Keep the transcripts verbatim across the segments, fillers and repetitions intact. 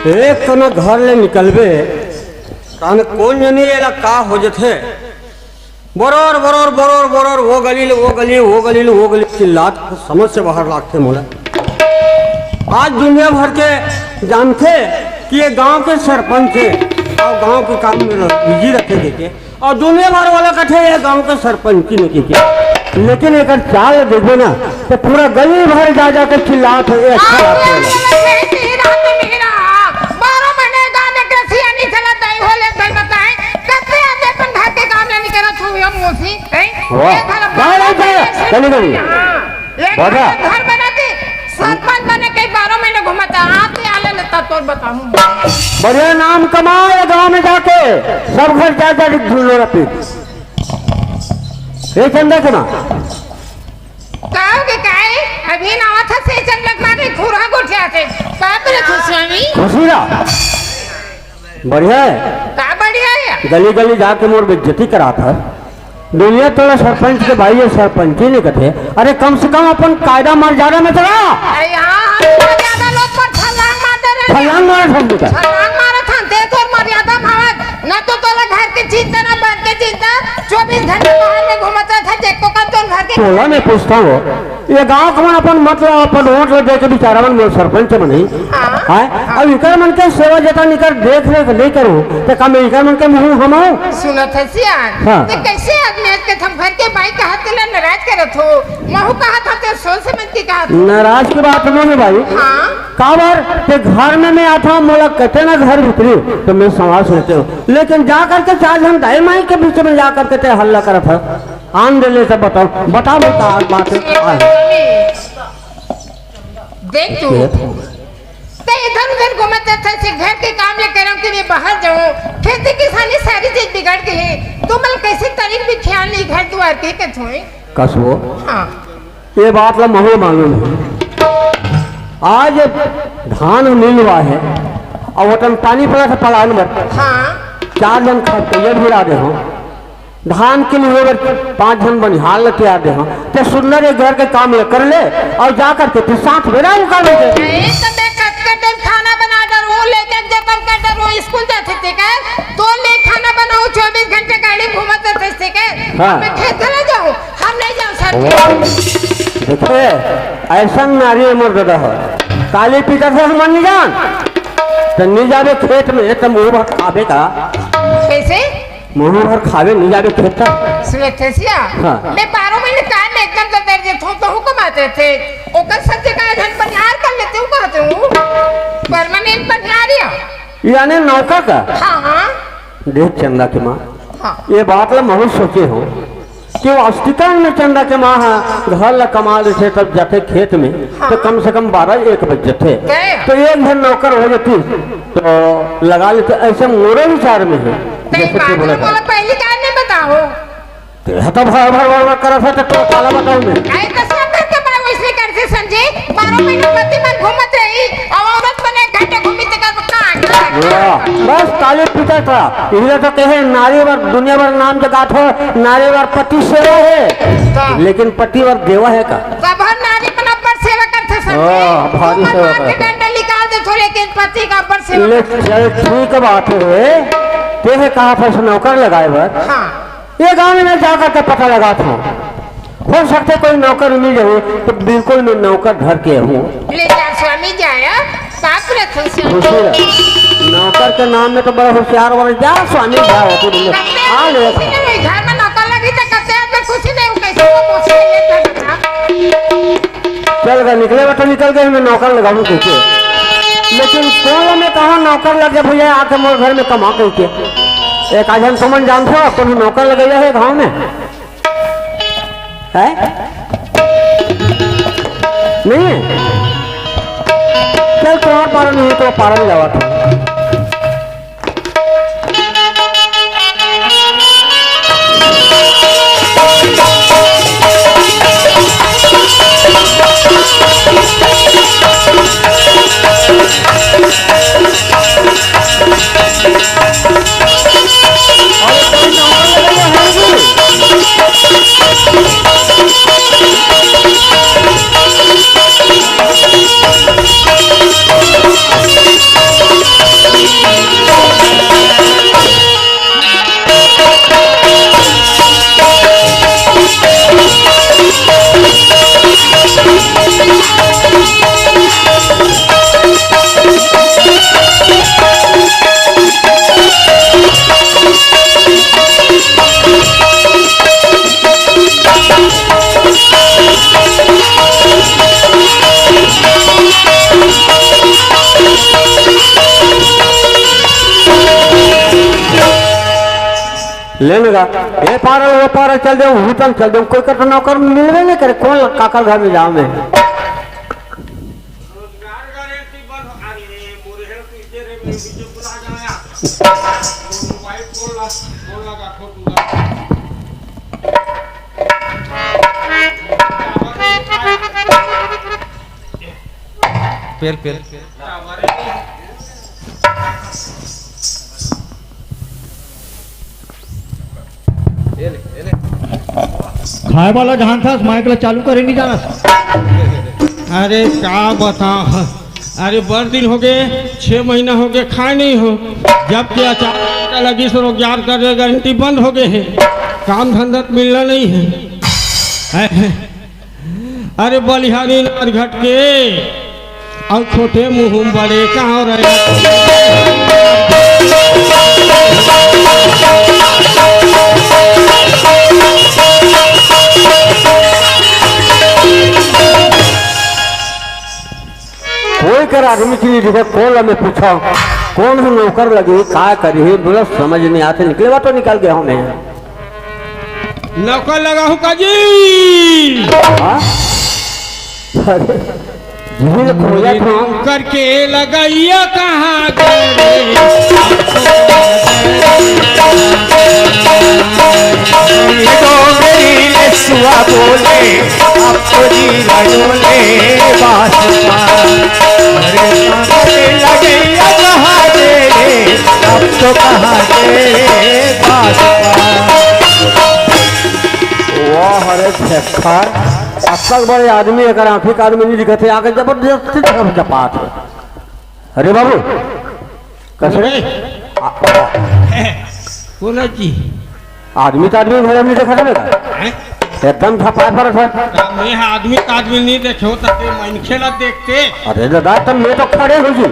एक तो ना घर ले निकलबे, कान कोन जनी एला का हो जथे। बरोर, बरोर, बरोर, बरोर, वो गली ले, वो गली, वो गली ले, वो गली चिल्लात, समझ से बाहर लागथे मोला। आज दुनिया भर के जानथे कि ये गांव के सरपंच हे अउ गांव के काम में बिजी रथे देखे। अउ दुनिया भर वाला कथे ये गांव के सरपंच ने की किया। लेकिन एकर चाल देखबे ना, तो पूरा गली भर जा जा के चिल्लात हे, ये अच्छा लागथे। बारह महीने गांव में कृषि नहीं चलत, दाई हो ले, भाई बताए, कते आदमी अपन घर के काम नहीं करत हो, हम मोसी, हैं? वाह। ये घर वाह, वाह, वाह। चली गई। हाँ। ये बढ़िया। घर, घर बना के सरपंच बने के बारह महीने घूमता, आते आले लेता तोर बताऊं। बढ़िया नाम कमाए गांव में जाके, सब घर जा जा के ढूंढ लो रपी। ए चंदा के माँ। काव के काई? अभी ना आवत हे से चंदा के माँ के खुरा गोठिया से। बाप रे खुशरामी। खुशी रहा। बढ़िया हे। का बढ़िया हे? गली गली जाके मोर बेइज्जती करात हे। दुनिया तोला सरपंच के भाई, ये सरपंची नहीं कथे। अरे, कम से कम अपन कायदा मर्यादा में तो रह। अरे, हाँ, हम मर्यादा लोग पर छलांग मारते रहे। छलांग मारत हम का? छलांग मारत हम, ते तोर मर्यादा भावत, ना तो तोला घर के चिंता, ना बाहर के चिंता, चौबीस घंटे बाहर में घूमत रहत हे, जेको काम तोर घर के। तोला मैं पूछता हूँ, ये गांव के मन अपन मतलब अपन वोट ला दे के बेचारा मन मोर सरपंच बने। हाँ। हैं? हाँ। अब इकर मन के सेवा जतन, इकर देख रेख नहीं करूँ, तो का मैं इकर मन के मुँह हमाऊँ? सुनत हे सियान, हाँ। तो कैसे आदमी आज के थम घर के बाई कहत तेला नाराज करत हो? महू कहत हो ते सोच समझ के कहत हो। नाराज की बात नहीं है भाई। हाँ। काबर ते घर में मैं आता हूँ, मोला कहते ना घर भीतरी, तो मैं संभाल सकते हो, लेकिन जा करके चार झन दाई माई के बीच में जा करके ते हल्ला करत है। आन दे ले सब बताओ, बताओ बेटा, आज बात आ है। देख तू, ये तो ते इधर उधर घूमत रहत हे, घर के काम ले करम के लिए बाहर जाऊं, खेती किसानी सारी चीज बिगड़ गई है। तू मन कैसे तारीख भी ख्याल नहीं, घर दुआर के कथोए। कसबो, हाँ। ये बात ला महू मालूम है। आज धान मिलवा है, और वतन पानी पड़ा था पलान में। हाँ। चार जन खा तैयार भी आ गए हो। धान के लिए बर पांच झन बनिहार ल तैयार दे हंव, ते सुंदर एक घर के काम ल कर ले और जा करके फिर साथ बेरा उकर ले। ए, तो मैं कतके टाइम खाना बना डरूं, लेके जतन कर डरूं, स्कूल जाथे ते का, तो ले खाना बनाऊं, चौबीस घंटे गाड़ी घूमत रहथे ते का, हाँ। मैं खेत चला जाऊं, हम नहीं जाऊं सर। वाह। देखो, ऐसा नारी अमर दादा है, काली पीता से हम नहीं जान, तो नहीं जावे खेत में, तुम वो बात खावे का। कैसे? मुँह भर खावे नहीं जावे खेत तक। सुरथेसिया, हाँ। मैं बारह महीने काम में एकदम से दर्द थे, तो हुक्म आते थे। ओकर सब जगह धन बनिहार कर लेते हूँ, कहते हूँ। परमानेंट बनिहार या। यानी नौकर का? हाँ, हाँ। देख चंदा के माँ, हाँ। ये बात ला महू सोचे हो कि वास्तविकता में चंदा के माँ हा घर ला कमा लेथे, तब जाथे खेत में, हाँ। तो कम से कम बारह एक बज जाथे। गए। तो एक झन नौकर हो जाती, तो लगा लेते, ऐसे मोरे विचार में है। नहीं, जैसे कि बात बोला में था। बोला, पहली कारण नहीं बताओ। तेरा तो भर भर भर भर करा था, तो काला बताऊं मैं। आई तो सब घर के बाबू इसलिए करते समझे, बारह महीने पति मन घूमत रही, अब औरत मन एक घंटे घूमी तो कर कहाँ? वाह, बस काली पीता था। इधर तो कहे नारी वर दुनिया भर नाम जगात हो, नारी वर पति सेवा है, हाँ। लेकिन पति वर देवा है का? सब हर नारी मन अब्बड़ सेवा करथे संगे। हाँ, भारी तू सेवा भगवान के करथे। डंडा निकाल दे थोड़े के पति का अब्बड़ सेवा ले, करथे। चल, ठीक बात है। ते हे कहा फस नौकर लगाए बर? हाँ। ये गांव में मैं जा करके पता लगात हूँ। हो सकथे कोई नौकर मिल जाए, तो बिल्कुल मैं नौकर धर के हूँ। ले जा स्वामी जाया, बाप रखो स्वामी। खुशी रह। नौकर के नाम में तो बड़ा होशियार वाला, जा स्वामी जा, हो तू बोले। आ ले। खुशी नहीं हुई, घर में नौकर लगी तो कहते हैं, तो खुशी नहीं हुई, कैसे वो मुझसे ये था बता। चल गए, निकले बा तो निकल गए, मैं नौकर लगाऊं तुझे। लेकिन कौन मैं कहा नौकर लग जा भैया, आके मोर घर में कमा करके। एक आध हम समझ जानते हो, कौन नौकर लग गया है गाँव में? है? नहीं है? चल, तुम्हारा पारा नहीं है, तो पारा में जावा था। लेने का, ए पारल, वो पारल चल दे, होटल चल दे, कोई कर तो नौकर मिलबे नहीं करे, कौन काकर घर में जाऊं मैं? पेल, पेल। खाए वाला जानथस, माइक ला चालू करे नहीं जानस। अरे का बताओ, अरे बड़ दिन हो गए, छह महीना हो गए, खाए नहीं हो। जब के अचार लगी से रोजगार कर रहे, गारंटी बंद हो गए है, काम धंधा तो मिलना नहीं है। अरे बलिहारी नार घट के अउ छोटे मुंह बड़े कहाँ रहे। कोई कर आदमी के लिए जैसे कौन ला मैं पूछा, कौन है नौकर लगे, का करी है, बोला समझ नहीं आते, निकले बात तो निकाल गया हूँ मैं। नौकर लगाहूं का जी? हाँ? अरे, झील खोजत हो। नौकर के लगैया कहाँ गे रे? डोंगरी ले सुआ बोले, अब तो जीरा डोले बास पा। अरे नौकर के लगैया कहाँ गे रे? अब तो कहाँ गे बास पा। वाह, अरे फेंखा, अतक बड़े आदमी, अगर आंखी का आदमी नहीं दिखते, आके जबरदस्ती तरफ चपात है। अरे बाबू, कैसे? अरे। आ, आ। कौन है जी? आदमी तो आदमी घर में देखा था ना? हैं? एकदम झपाए पर था। मैं आदमी का आदमी नहीं देखे हो, तब मनखे ला देखते। अरे दादा, तब मैं तो खड़े हो जी।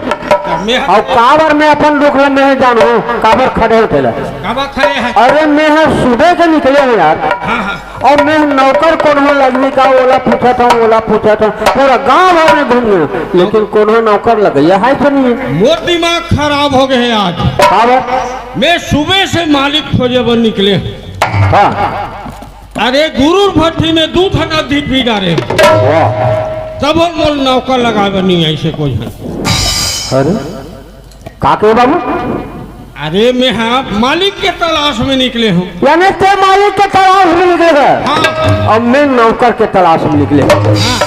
तब मैं और काबर मैं अपन दुख ला मैं जानू, काबर खड़े होते ला। काबर खड़े हैं? अरे मैं हाँ सुबह से निकले हूँ यार। हाँ, हाँ। अउ मैं नौकर कोनो लगही का ओला पूछत हूँ, ओला पूछत हूँ, पूरा गांव भर में घूम लियो, लेकिन कोनो नौकर लगइया है तो नहीं है। मोर दिमाग खराब हो गए है आज। का बात? मैं सुबह से मालिक खोजे बर निकले। हाँ। अरे गुरुर भट्टी में दू ठन अद्धी पी डारे। वाह। तब मोर नौकर लगावे नहीं ऐसे कोई है। अरे का कहे बाबू? अरे मैं हाँ मालिक के तलाश में निकले हूँ। यानी ते मालिक के तलाश में निकले है? हाँ। अब मैं नौकर के तलाश में निकले हूँ। हाँ।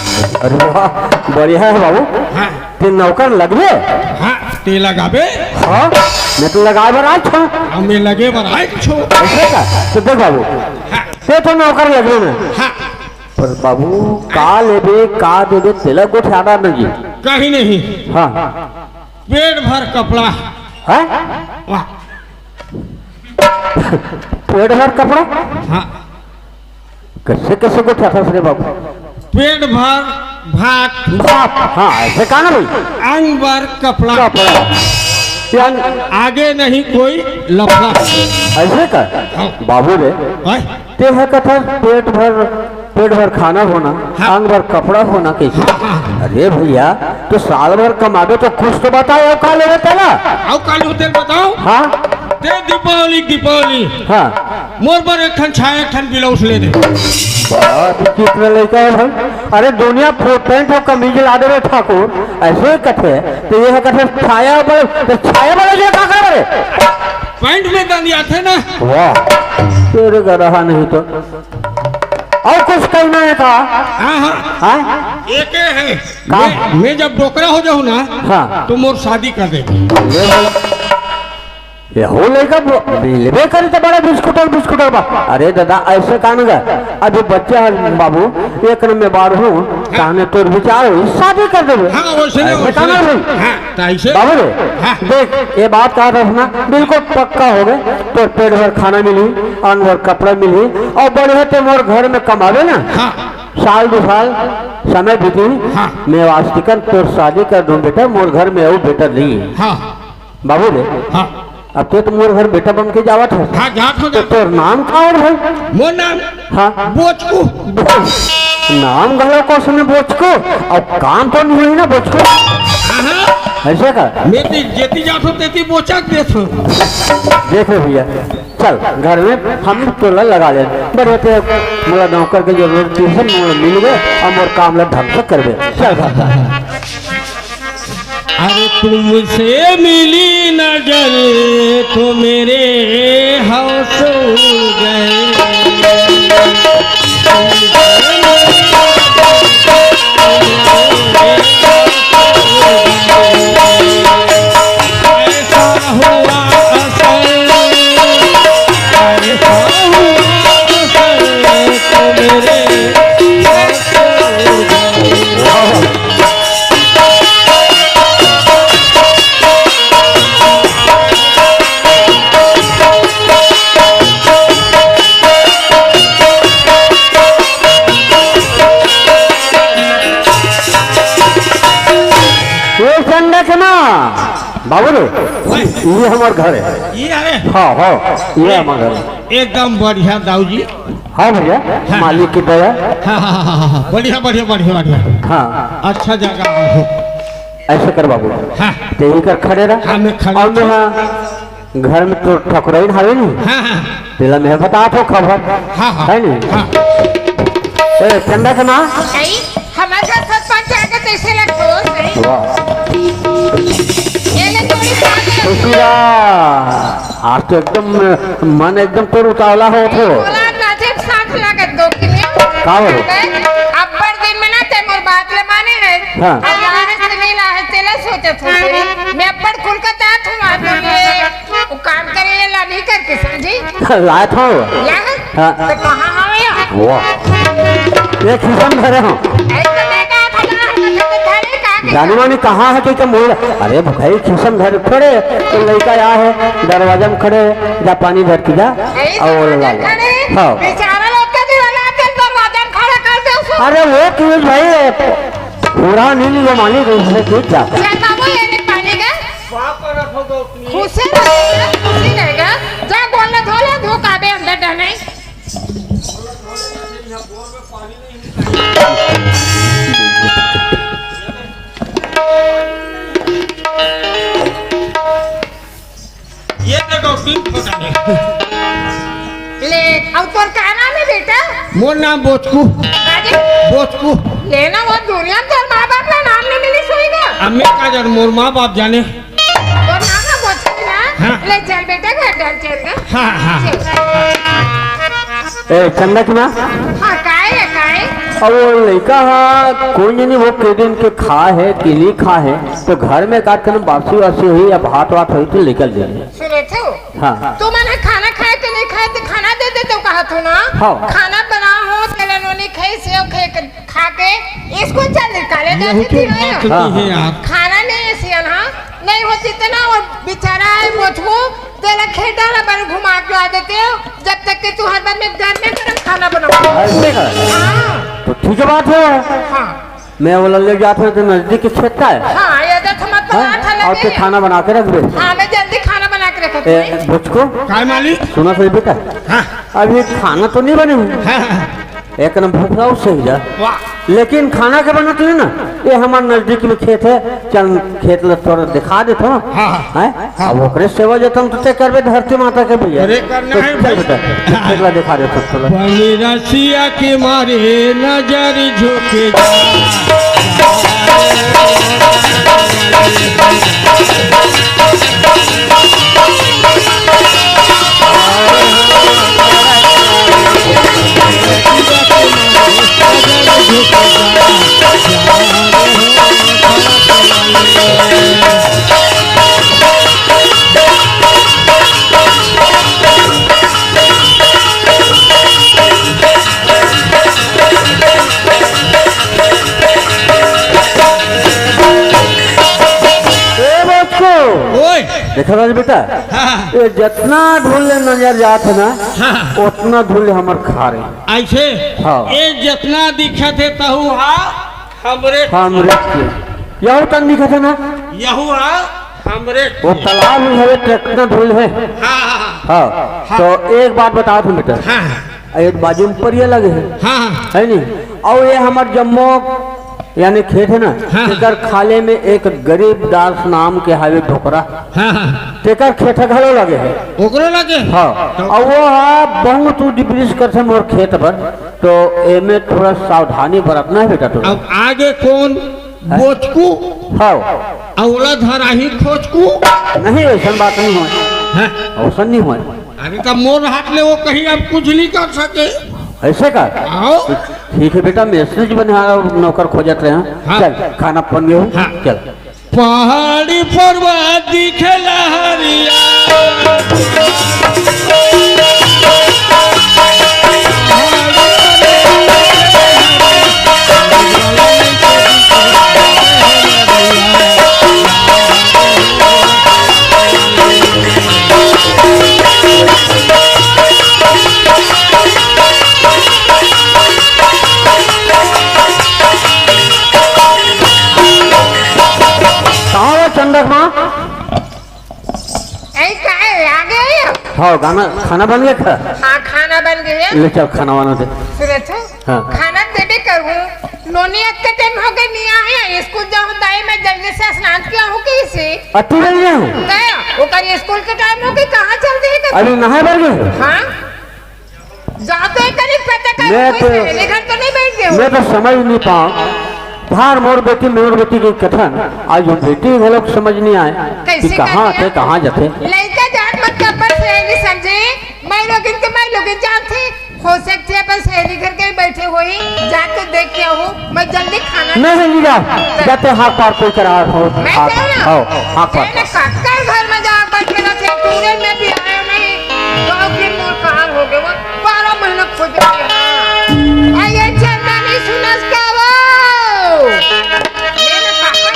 अरे वाह, बढ़िया है बाबू। हाँ। ते नौकर लगबे? हाँ, ते लगाबे? हाँ, मैं तो लगाए बर आए छो। हाँ, मैं लगे बर आए छो। ऐसे का? तो देख बाबू, हाँ। ते तो नौकर लगबे ना। हाँ। पर बाबू, का लेबे, का देबे, तेला गोठियाना नहीं। कहीं नहीं। हाँ। पेट भर कपड़ा। हैं? वाह। पेट भर कपड़ा? हाँ। कैसे, कैसे गोठियाथस रे बाबू? पेट भर भात। भात, हाँ, ऐसे कहा ना भाई? अंग भर कपड़ा। कपड़ा। यानी आगे नहीं कोई लफड़ा। ऐसे का? हाँ। बाबू रे, हैं? ते ह कथा पेट भर, पेट भर खाना होना, हाँ। अंग भर कपड़ा होना कैसे? हाँ, हाँ। अरे भैया, तो साल भर कमाबे तो कुछ तो बताओ, अउ का लेबे तेला? अउ का लेबे तेला बताओ? हाँ। ते दीपावली, दीपावली। हाँ। मोर बर एक ठन छाया, एक ठन ब्लाउज ले दे। बाप, कितना लड़का है भाई? अरे दुनिया फो-, पैंट और कमीज ला दे रे ठाकुर, ऐसे कथे, तो ये है कथे छाया बर, तो छाया बर ये का करे रे? पैंट में दंदियाथे ना। वाह, तेरे का रहा नहीं तो। और कुछ कहना है का? हाँ, हाँ। हाँ? एके है। का? मैं, मैं जब डोकरा हो जाऊँ ना, हाँ। तो मोर शादी कर दे। ले भाई। ये हो लइका ब-, मिलबे करे तो बड़ा बिस्कुटर, बिस्कुटर बा। अरे दादा, ऐसे का न गा? अभी बच्चा है बाबू, एक नंबर बार हूँ, हाँ। ताने तोर विचार हो, शादी कर देबे। हाँ, वैसे नहीं, ऐसे वैसे का ना नहीं। भाई? हाँ, तो ऐसे? बाबू रे, हाँ। देख, ये बात का रखना, बिल्कुल पक्का हो गए। तोर पेट भर खाना मिली, अंग भर कपड़ा मिली, और बढ़िया ते मोर घर में कमावे ना। हाँ। साल दो साल समय बीती, हाँ। मैं वास्तिकन तोर शादी कर दूं बेटा, मोर घर में वो बेटा नहीं है। हाँ। बाबू रे, हाँ। अब ते तो मोर घर बेटा बन के जावत है। हाँ, जात हो, तो जात। तोर नाम का है भाई? मोर नाम? हाँ। बोचकू। नाम घलो को सुने बोचकू, अब काम तो नहीं हुई ना बोचकू। हाँ, हाँ। ऐसे का? मैं तो जेती जात हो, तेती बोचक देत हो। देख रे भैया, चल घर में हम तोला लगा ले। बड़े ते मोला नौकर के जरूरत है, मोला मिल गए, हम और काम ला ढंग से करबे। चल घर। अरे तुमसे मिली नजर तो मेरे होश उड़ गए। ऐसा हुआ असल, ऐसा हुआ असल तो मेरे होश उड़ गए। ये संरचना, बाबू रे, ये हमार घर है। ये हवे? हाँ, हाँ, ये हमार घर है। एकदम बढ़िया दाऊ जी। हाँ भैया, हाँ। मालिक की दया। हाँ, हाँ, हाँ, हाँ, हाँ। बढ़िया, बढ़िया, बढ़िया, बढ़िया। हाँ। अच्छा जगह हो। ऐसे कर बाबू। हाँ। ते ही कर खड़े रह। हाँ, मैं खड़े और मैं हूँ। हाँ, घर में तो ठकुराइन हवे नी। हाँ, हाँ। तेला मैं बता तो खबर। हाँ, हाँ। है नी? हाँ। ए, चंदा के माँ। नहीं, हमारे साथ सरपंच आके कैसे लगो, नहीं? वाह। ये ले थोड़ी सा आगे। खुशी रा। आज तो एकदम मन एकदम तोर उतावला हो थो। बोला ना, जब साथ लागत दो कि नहीं? का बोलो? अब्बड़ दिन में ना ते मोर बात ले माने है। हाँ। अब यहाँ से मिला है, तेला सोचत हो तेरी। मैं अब्बड़ खुल कर तात हूँ, आज बोलिए। वो काम करे, ये ला नहीं करके समझी। लाए थो। ला? हाँ। तो कहाँ हवे? वाह। ये खिसम धरे हो। ऐसे मैं कहा था, कहाँ है? तो धरे कहाँ के? जाने माने कहाँ है कि क्या मोड़? अरे भाई, खिसम धरे थोड़े, तो लड़का यहाँ है, दरवाजा में खड़े है, जा पानी भर के जा, ऐसे और ला ला। खड़े? हाँ। बेचारा लोग का दिवाला आके दरवाजा में खड़ा कर दे उसको। अरे वो क्यों भाई, पूरा नहीं लियो मालिक, उसने ठीक जा। चल बाबू, ये ले पानी का। खुशी रहेगा, खुशी रहेगा। जा गोड़ ला धो ले, धो काबे अंदर डहने। ये देखो, तीन फोटा है। ले, अब तोर का नाम है बेटा? मोर नाम बोचकू। राजे? बोचकू। ले ना, वो दुनिया में तोर माँ बाप ला नाम नहीं मिली सोई का? अब मैं का जानूं, मोर माँ बाप जाने। तोर नाम ना बोचकू ना? हाँ। ले चल बेटा, घर डर चल ना। हाँ, हाँ, हाँ। चल। ए, चंदा की माँ? हाँ, काय है, काय? अब वो लड़का हा, कोई नहीं, वो के दिन के खा है, किली खा है, तो घर में का कन बासी वासी हुई या भात वात हुई तो निकल जाए। सुने थे? हाँ। तुमन ह खाना खाए के नहीं खाए, तो खाना दे देते, कहा थो ना। हाँ। खाना बना हो, तेला नोनी खाई, सेव खाए के, खा के स्कूल चल दे, काले यही जाती तो थी बात ना। होती है यार। खाना नहीं है सियान, हाँ? नहीं होती तो ना, वो बेचारा है, मोचकू, तेला खेत डाला, बन घुमा के ला देते हो, जब तक कि तू हर बार में घर में गरम खाना बनाओ। ऐसे का? हाँ। तो ठीक है बात है। हाँ। मैं वो ले जात हूँ तो नजदीक के खेत का है। हाँ, ये देख मत हाँ? पराठा और लगे। फिर खाना बना के रख दे। हाँ, मैं जल्दी खाना बना के रखती हूँ। ए, बुचको? काय मालिक? सुना सही बेटा। हाँ। अभी खाना तो नहीं बने हुए। हाँ, हाँ। एक नंबर भूख रहा उससे ही जा। वाह। लेकिन खाना के बनत नहीं ना, ये हमारे नजदीक में खेत है, चल खेत ला थोड़ा दिखा देता हूँ। हाँ, हाँ। हैं? हाँ। अब ओकरे सेवा जतन तो ते करबे धरती माता के भैया। अरे करना तो है चल भाई। बेटा, खेत ला दिखा देता हूँ थोड़ा। बनी रसिया के मारे नजर झुक जा। ए बच्चो, ओए। देखा राज बेटा, हाँ। ये जितना धूल ले नजर जात है ना, हाँ। उतना धूल ले हमर खा रहे। ऐसे? हाँ। ये जितना दिखत है तहु हा हमरे। हमरे के। यहू तन दिखत है ना? यहू हा हमरे। वो तालाब में हवे, कितना धूल है। हाँ, हाँ, हाँ। हाँ। तो एक बात बताओ तुम बेटा। हाँ, हाँ। ये बाजू में परिया लगे है। हाँ, हाँ। है नहीं? और ये हमार जम्मो यानी खेत हे ना, हाँ, हाँ। तेकर खाल्हे में एक गरीब दास नाम के हावे डोकरा, हाँ, हाँ। तेकर खेत घलो लगे हे। ओकरो लगे? हाँ। तो अउ वो हा बहुत उज बिरिस करथे मोर खेत बर, तो एमे थोड़ा सावधानी बरतना हे बेटा तोला। अब आगे कोन बोचकू? हाँ। अउ ओला धराही खोचकू? नहीं, अइसन बात नहीं होय। हैं? अइसन नहीं होय। अरे, तब मोर हाथ ले वो कहीं अब कुछ नहीं कर सके। अइसे का? आओ। ठीक हे बेटा, मिस्त्री जी बनिहार नौकर खोजत रहे हैं। हाँ। चल, खाना बन गया हो। हाँ। चल। पहाड़ी पर्वत दिखेला हरिया। कहाँ हो चंदक माँ? ऐ का है, आ गए हो? हाँ, गाना, खाना बन गया का? हाँ, खाना बन गया। ले चल, खाना वाना दे। सुरत हो? हाँ। खाना देबे करूँ। नोनी अतका टाइम हो गए, नहीं आए। स्कूल जाऊँ दाई, मैं जल्दी से स्नान किया हूँ कि इसे? अति जल्दी हूँ। गया, ओकर स्कूल के टाइम हो गए, कहाँ चल दिए कर? अभी नहाए बर गए हो? हाँ। जा तो एक कनी पता कर, मैं कोई तो, सहेली घर तो नहीं बैठ गए हो? मैं तो समझ नहीं पाऊँ। भार मोर बेटी, मोर बेटी के कथन, आज वो बेटी घलोक समझ नहीं आए कि कैसे कहाँ कर थे, दिया? कहाँ जाते। लइका जात मत कर पर सहेली समझे, मैं लोगिन के मैं लोगिन जानथे, हो सकथे अपन सहेली घर के ही बैठे होही, जा तो देख के आहूँ, मैं जल्दी खाना नहीं, नहीं, नहीं, जा, जाते हाथ पार कोई करा हो, मैं हाथ, जाऊँ ना? आओ, हाथ पार। तेरे कक्कर घर में जा बैठ के रखे, पूरे में भी आया नहीं, गाँव के मोर कहाँ हो गए वो? बारह महीना खोज रहे हैं। आ, ये चंदा नहीं सुनस का वो? ये ना पापा।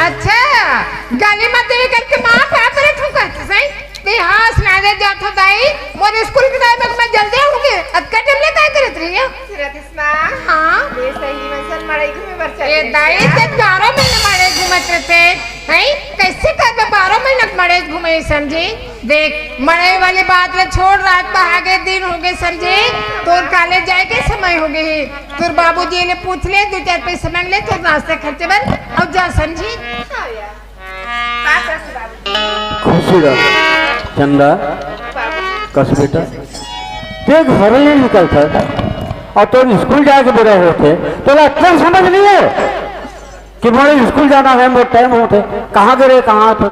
अच्छा, गली म देवे करके माँ पाप रे ठोकत सही। ते हाँ, स्नाने जात हो दाई, मोर स्कूल के टाइम में मैं जल्दी आऊंगी। अतका टाइम ले काय करत रही हो? सुरत स्नान? हाँ। ये सही में सन मड़ई घूमे बर चल ए रहे दाई, थे। ते बारह महीने मड़ई घूमत रहते, हैं? कैसे कर बारह महीने मड़ई घूमे समझी? देख, मड़ई वाली बात ले छोड़, रात पहागे दिन हो गए समझी, तोर कॉलेज जाए के समय हो गए। तोर बाबूजी ले पूछ ले, दो चार पैसे मांग ले, तोर नाश्ता खर्चे बर, अउ जा समझी। हाँ यार। का करत बाबू? खुशी रह, चंदा, बाबू। कस बेटा, ते घर ले निकलत हे अउ तोर स्कूल जाए के बेरा होथे, तोला अतना समझ नहीं हे कि मोर स्कूल जाना हे, मोर टाइम होथे, कहाँ गे रहे, कहाँ थे,